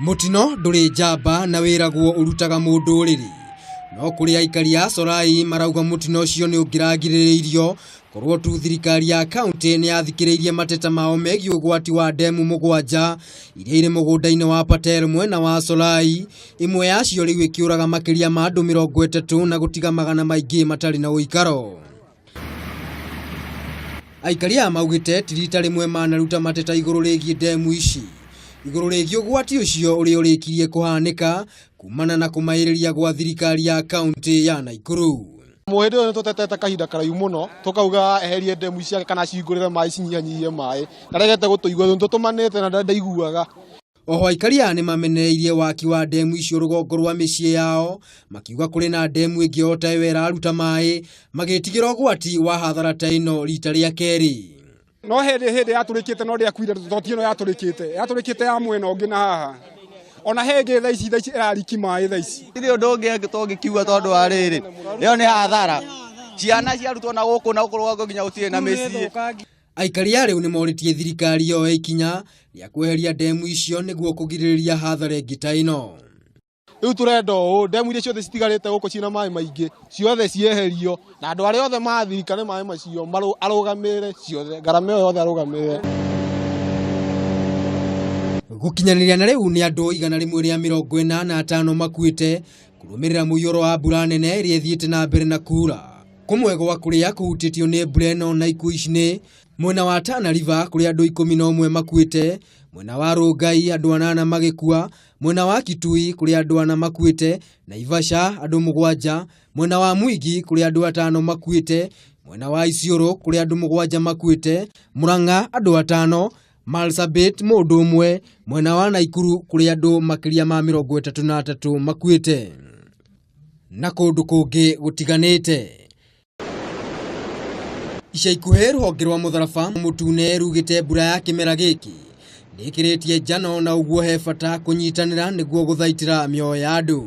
Mũtino ndũrĩ njamba na wĩragwo ũrutaga mũndũ ũrĩrĩ. No kũrĩ aikari a Solai marauga mũtino ũcio nĩ ũngĩragirĩrĩirio korwo tu thirikari ya kaunti nĩ yathikĩrĩirie mateta mao megiĩ ũgwati wa ndemu mũgwanja iria irĩ mũgũnda-inĩ wa Patel mwena wa Solai, ĩmwe yacio rĩu ĩkĩũraga makĩria ma andũ 30 na gũtiga magana maingĩ matarĩ na ũikaro. Aikari aya maugĩte ti rita rĩmwe manaruta mateta igũrũ rĩgiĩ ndemu ici, igũrũ rĩgiĩ ũgwati ũcio ũrĩa ũrĩkirie kũhanĩka kumana na kũmaĩrĩria gwa thirikari ya kaunti ya Naikuru. Hĩndĩ ĩyo nĩ tũtetete kahinda karaihu mũno tũkauga eherie ndemu ciake kana cihingũrĩre maĩ cinyihanyihie maĩ, ndaregete gũtũigua nĩ tũtũmanĩte na ndaiguaga. Oho aikari aya nĩmamenereirie waki wa ndemu icio rũgongo rwa mĩciĩ yao, makiuga kũrĩ na ndemu ĩngĩ o ta ĩyo ĩraruta maĩ, magĩtigĩra ũgwati wa hathara ta ĩno rita rĩa kerĩ. No hĩndĩ hĩndĩ yatũrĩkĩte no ndĩakuire toti ĩno yatũrĩkĩte yatũrĩkĩte ya mwena ũngĩ na haha ona he ĩngĩ thaa ici thaa ici ĩrariki maĩ thaa ici. Gũtirĩ ũndũ ũngĩ tũngĩkiuga tondũ wa rĩrĩ, ĩyo nĩ hathara, ciana ciarutwo na gũkũ na gũkũ rũgongo nginya gũtirĩ na mĩciĩ. Aikari a rĩu nĩmorĩtie thirikari yoe ikinya rĩa kweheria ndemu icio nĩguo kũgirĩrĩria hathara ĩngĩ ta ĩno. Rĩu tũrenda ũũ, ndemu iria ciothe citigarĩte gũkũ ciĩna maĩ maingĩ ciothe cieherio na andũ arĩa othe mathirika nĩ maĩ macio arũgamĩrĩre ciothe, ngarama ĩyo yothe arũgamĩrĩre. Gũkinyanĩria na rĩu nĩ andũ 185 makuĩte kũrũmĩrĩra mũiyũro wa mbura nene ĩrĩa ĩthiĩte na mbere na kuura. Kũmwe gwa kũrĩa kũhutĩtio nĩ mbura ĩno na ikuũ ici nĩ mwena wa Tana River kũrĩa andũ 11 makuĩte, mwena wa Rongai andũ 8 magĩkua, mwena wa Kitui kũrĩa andũ 4 makuĩte, Naivasha andũ 7, mwena wa Mwingi kũrĩa andũ 5 makuĩte, mwena wa Isiolo kũrĩa andũ 7 makuĩte, Murang'a andũ 5, Marsabit mũndũ ũmwe, mwena wa Naikuru kũrĩa andũ makĩria ma 33 makuĩte na kũndũ kũngĩ gũtiganĩte. Ica ikuhĩ rũhonge rwa mũtharaba mũtune rugĩte mbura ya kĩmera gĩkĩ nĩĩkĩrĩtie njano na ũguo he bata kũnyitanĩra nĩguo gũthaitĩra mĩoyo ya andũ.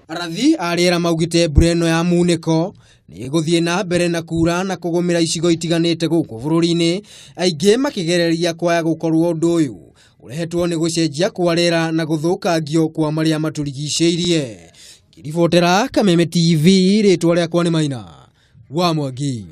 Arathi a rĩera maugĩte mbura ĩno ya munĩko nĩ ĩgũthiĩ na mbere na kura na kũgũmĩra icigo itiganĩte gũkũ bũrũri-inĩ, aingĩ makĩgereria kwaya gũkorwo ũndũ ũyũ ũrehetwo nĩ gũcenjia kwa rĩera na gũthũkangio kwa marĩa matũrigicĩirie. Ngĩribotera Kameme TV, rĩtwa rĩakwa nĩ Maina wa Mwangi.